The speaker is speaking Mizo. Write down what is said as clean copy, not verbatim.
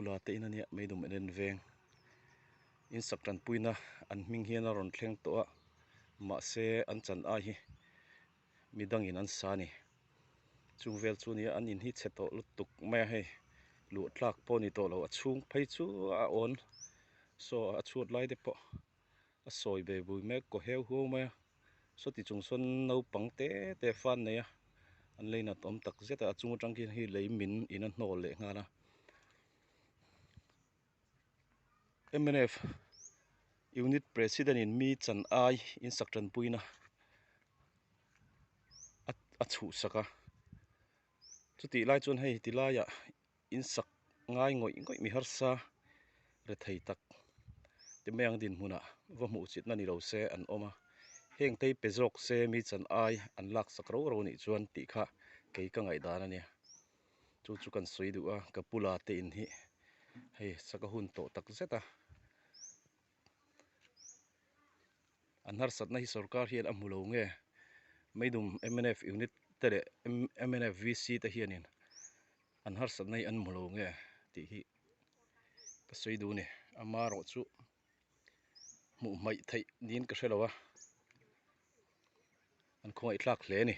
Pula te in a nia Meidum en en veng in sak tanpuina an hming hian a rawn thleng tawh a mahse an chan ai hi midangin an sa a ni chung vel chu nia an in hi chhe tawh lutuk mai a hei luh tlak pawh a ni tawh lo a chhung phei chu a awn saw a chhuat lai te pawh a sawi ve bui mek kaw heu huau mai a sawti chung sawn naupang te te fan nei a an lei nat awm tak zet a a chung atang khian hei lei min in a hnawl leh nghal a mnf unit president in mi chan ai in sak tanpuina a chhuhsak a chutih lai chuan hei tilaiah in sak ngai ngawih ngawih mi harsa rethei tak te mai ang dinhmunah va hmuh chitna ni lo se an awm a heng te hi pe zawk se mi chan ai an lak sak ro ro nih chuan tih kha kei ka ngaihdan a nia chu chu kan sawi duh a ka pula te in hi hei sak a hun tawh tak zet a an harsatna hi sorkar hian a hmu lo nge Meidum mnf unit te leh mnf VC te hianin an harsatna hi an hmu lo nge tih hi ka sawi duh a ni amaherawh chu hmuh hmaih theih niin ka hre lo a an khawngaihthlak hle a ni.